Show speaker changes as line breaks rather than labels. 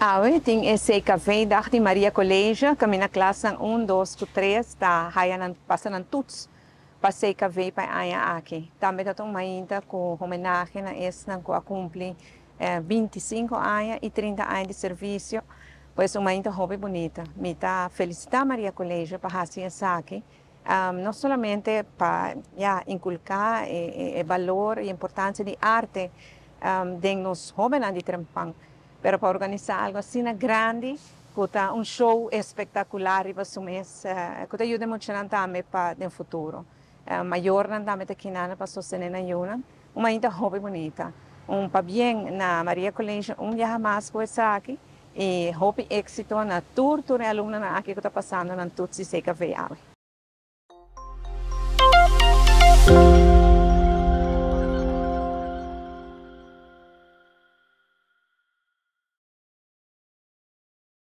Awe tin e CKV-dag di Maria College, kaminda klasnan 1, 2, 3 ta haya nan pasa nan toets pa CKV pa e aña aki. Tambe ta un mainta ku homenahe na esnan ku a kumpli 25 aña i 30 aña di servisio. Pues un mainta hopi bunita. Mi ta felisitá Maria College pa hasi esaki. No solamente pa, ja, inkulká e balor i importansia di arte den nos hóbennan di trempan, pero pa organisá algu asina grandi ku ta un show espektakular riba su mes, ku ta yuda muchanan tambe pa den futuro. Mayornan tambe ta kinana pa sostené nan yunan. Un mainta hopi bunita. Un pabien na Maria College un biaha mas ku esaki i hopi éksito na tur tur e alumnonan aki ku ta pasando nan toets di CKV awe.